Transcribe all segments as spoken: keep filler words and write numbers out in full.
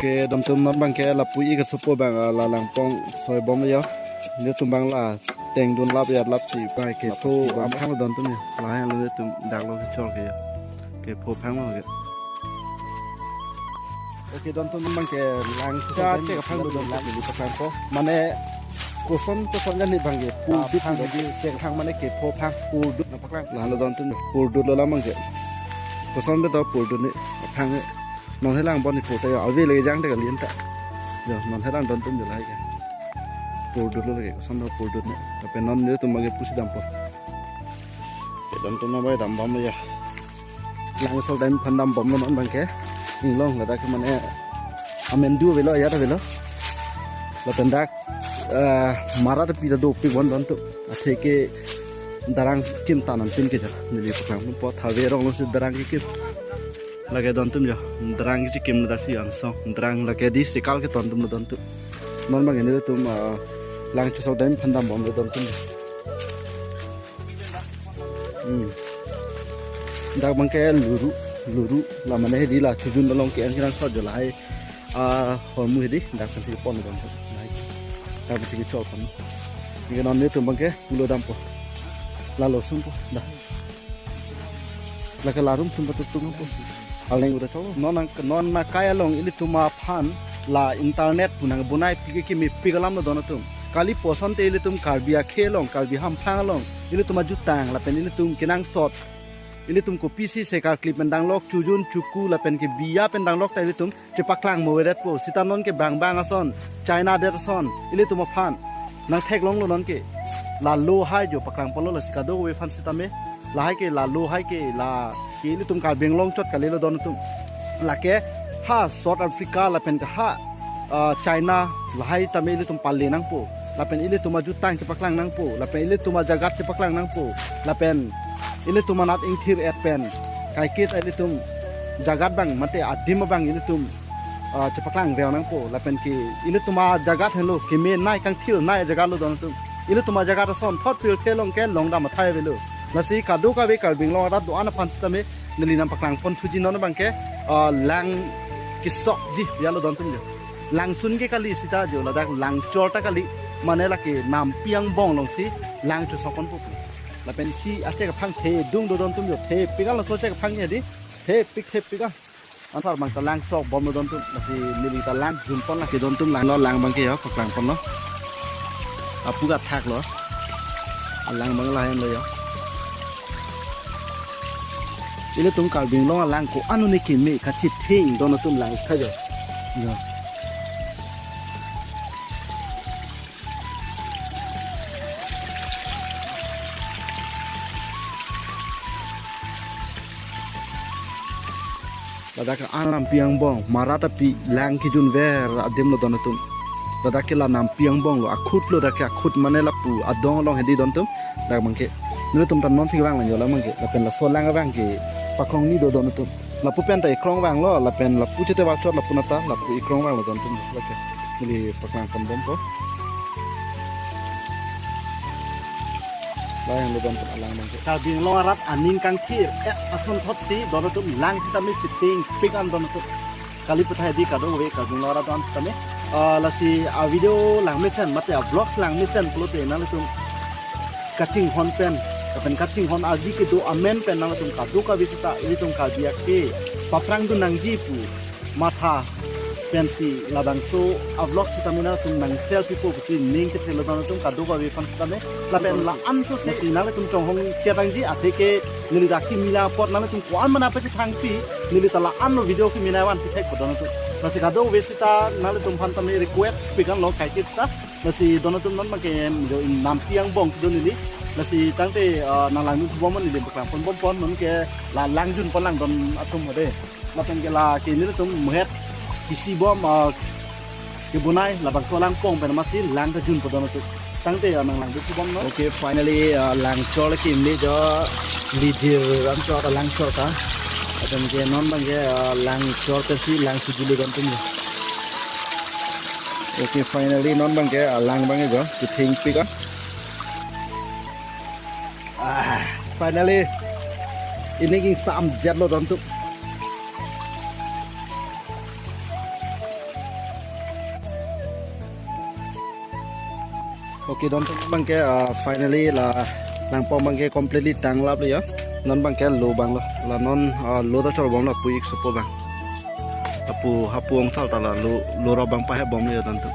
Ke don atum, non abangke lapu-i kesopo abang, ah, la langpong soi bom yo. Netum abang la tengdun lap ya lap si abangke pho amphang don atum yo. Lahai lo netum dak lo kechor ke yo. Ke pho phang lo ke. Oke, don atum, non abangke lang cha chek aphang lo don atum, neli paklangpo. Mane koson koson kan ni abangke purdut, phang di chek aphang mane ke pho phang purdut na paklang. Lahai lo don atum, purdut lo la abangke. Koson be do purdut ni aphang. Non helang bon ni pho ta yo, ave le jang te kali anta. Yo, non helang don atum jo lahai ke. Purdut lo lake, koson lo purdut ni. Lapen non netum abangke pusi dampo. Ke don atum, non abang dam bom ya. Lang sok dam aphan dam bom lo non abangke. Inglong ladak ke mane amen du avelo, ya ta avelo. Lapen dak, eh, marat api ta dopik bon don atum. Athe ke darang kim tanan pin ke ja. Neli paklangpo, tharve arong lo si darang kekim. Lake don atum jo. Darang kekim ladak si angsong. Darang lake di sekal keton atum lo don atum. Non abangke netum, ah, lang chosok dam aphan dam bom lo don atum. Hmm. Dak abangke luru, luru. La mane hedi la chojun along ke-en kenangsot jo lahai. Ah, hormu hedi, dak pensi pon don atum. Lahai. Dak pensi chol pon. Nike non netum abangke pulo dampo. Lalo sumpo, dah. Lake larum sumpo tutung po. Aleng udah tahu. Non nang, non nakai along ilitum aphan la internet pu nang bonai pik ke mepik alam lo don atum. Kali pu asonte ilitum Karbi akhei along, Karbi hamphang along, ilitum ajutang lapen ilitum kenangsot, ilitum kopisi se karkli pen danglok, chojun choku lapen ke biya pen danglok ta ilitum chepaklang mo veret po. Sita non ke bang bang ason, China det ason ilitum aphan nang theklong lo non ke. La lo hai jo paklang pon lo, lasi kadokave aphan sitame. Lahai ke la lo hai ke, la ke ilitum Karbi Anglong chot kali lo don atum. Lake ha South Africa lapen ke ha, ah, China lahai tame ilitum pale nangpo. Lapen ilitum ajutang chepaklang nangpo. Lapen ilitum ajagat chepaklang nangpo. Lapen ilitum anat ingthir-et pen kaiketa ilitum jagat abang mate adim abang ilitum, ah, chepaklang reo nangpo. Lapen ke ilitum ajagat henlo, kemenei kangthirnei ajagat lo don atum. Ilitum ajagat asonthot pirthe along ke long dam athai avelo. Lasi kadokave Karbi Anglong arat do-an aphan sitame neli nangpaklang pon thuji non abangke, ah, lang kesokji ya lo don atum jo. Langsun ke kali sita jo, ladak langchor ta kali, mane lake nampi angbong along si lang chosok ponpo. Lapen isi achek aphang thedung do don atum jo, thepik an laso achek aphang ke di, thepik thepik an. Ansar abang ta lang sok bom lo don atum, lasi neli ta lang jun pon lake don atum, lang lo, lang abangke yo, paklang pon lo. Apu ka thak lo. Alang abang lahen lo yo. Ilitum Karbi Anglong alang ko-an un-e keme kachetheng don atum lang tha jo. Yo. Ladak ke an nampi angbong, marat api lang kejunver adim lo don atum. Ladak ke la nampi angbong lo, akhut lo dak ke, akhut mane lapu adong along hedi don atum. Dak abangke. Nelitum ta non si vang lang jo la abangke. Lapen laso lang abangke pakrong ni do don atum. Lapu pen ta ikrong vang lo, lapen lapu chete vachot lapu nata, lapu ikrong vang lo don atum. Lake. Neli paklang pon bompo. Lahai lo don atum alang abangke. Karbi Anglong arat aning kangthir-et asonthot si don atum, lang sitame chethengpik an don atum. Kali puthot di kadokave Karbi Anglong arat do-an sitame. Ah, lasi avideo langmesen mate avlog langmesen pulote nanglitum kachinghon pen, lapen kachinghon agi kedo amen pen nanglitum kadokave sita ilitum Karbi akhei paprang dun nangji pu matha pensi labangso avlog sitame nanglitum nang selfie po pusi ning kethelo nanglitum kadokave aphan sitame. Lapen la-an so se si nanglitum chonghong chetangji, athe ke neli dak kimi lang apot nanglitum ko-an mana pachethangpi, neli ta la-an lo video kimi nangvanpi thekpo don atum. Lasi kadokave sita nanglitum aphan tame request pik an lo kaike sita. Lasi don atum non abangke jo in nampi angbong si do neli. Lasi tangte, ah, nang langdun bom neli paklang pon bom pon non ke la lang jun pon lang don atum hode. Lapen ke lake nelitum muhet isi bom, ah, kebonai labangso langpong pen amatsi lang ta junpo don atum. Tangte, ah, nang langdun bom non. Okay, finally, ah, langchor ke imli jo lidir langchor ta langchor ta. Lapen ke non abangke, ah, langchor pensi lang sujuli don atum. Okay, finally non abangke, ah, lang abangke jo chethengpik an. Ah, finally. Ining ingsam jet lo don atum. Okay, don atum, non abangke, ah, finally la langpong abangke completely tanglaplo ya. Non abangke lo abang lo. La non, ah, lo ta chor bomlo pu ik sopo abang. Lapu hapu angsal ta la lo, lo rap abang pahep bomlo ya don atum.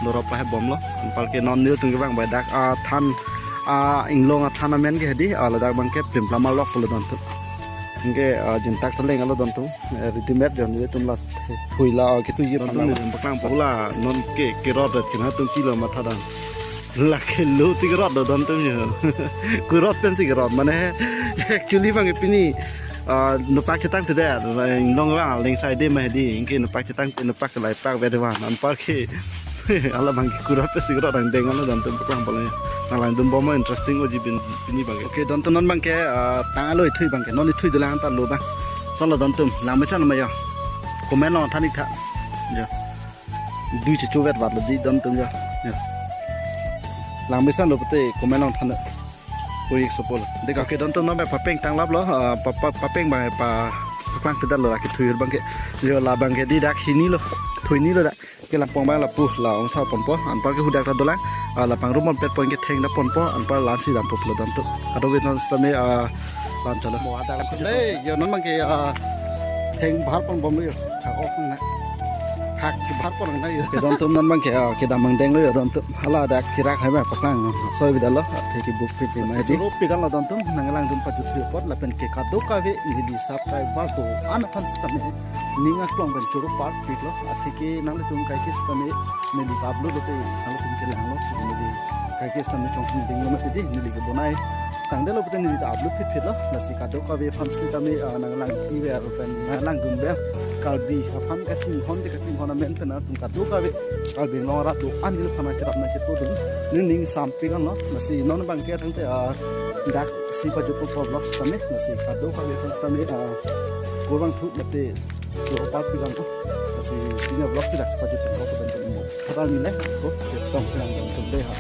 Lo rap pahep bomlo. Anparke non nelitum kevang bai dak, ah, than, ah, inglong athan amen ke hedi, ah, ladak abangke Plimplamarli lok pulo don atum. Anke, ah, jintak ta leng alo don atum. Eh, readymade jo nelitum la thui la, ah, kethuiji don atum pangla. Nelitum paklang pula non ke, kerot det kena atum pilo matha dam. Lake lo si kerot do don atum jo. Kurot pensi kerot mane. Actually abang pini, ah, nopak chetang te der, inglong abang leng side ma hedi, anke nopak chetang te, nopak lai pak bede wan. Anparke hala abangke kurot pensi kerot dang deng alo don atum paklang pula. Nanglang dun bom interesting oji pin, pini abangke. Okay, don atum, non abangke, ah, tang alo ithui abangke, non ithui dolang ta lo abang. Solo don atum, langmesan ma jo. Comment along than ik tha. Jo. Dui chechu vet vat lo di don atum jo. Jo. Langmesan lo pute comment along than. Pu ik sopo lo. Deka ke don atum, non abang papeng tanglaplo, ah, pa, pa, papeng abang pa, paklang kedar lo lake thui abangke. Jo, la abangke di dak hini lo. Thui ni lo dak. Ke langpong abang lapu la angsal ponpo, anparke hadak ta dolang, ah, la pangrum pon pet pon ke theng ta ponpo, anpar la-ansi dampo pulo don atum. Kadokave non sitame, ah, lam chalo. Mo ada lang. Hey, jo non abangke, ah, theng bahar pon bomlo jo. Khak ok na. Khak bahar pon na jo. Ke don atum, non abangke, ah, kedam abang denglo jo don atum. Hala dak kirak hai abang paklang. Soi bida lo, athe kebuk pipi ma hedi. Choro pik an lo don atum, nanglang dun pajut pi apot, lapen ke kadokave neli subscriber do-an aphan sitame ning aklong pen choro parpiklo, atheke nanglitum kaike sitame neli upload lote nanglitum kelanglo, neli kaike sitame chongchung dinglo mati di, neli kebonai tangdetlo pute neli ta upload phitphitlo, lasi kadokave aphan sitame, ah, nanglang piver pen nanglang dunver, Karbi aphan kachinghon te kachinghon amen pen nangtum kadokave Karbi Anglong arat do-an neli aphan nangcherap nangchepo dun, neli ning sampik anlo, lasi non abangke tangte, ah, dak si pajutpo vlog sitame, lasi kadokave aphan sitame, ah, kurvangthu mate choro parpik anlo. Lasi pini avlog ke dak si pajutpo, ko ben mo. Khata nile ko chetong pinang don atum dei ha.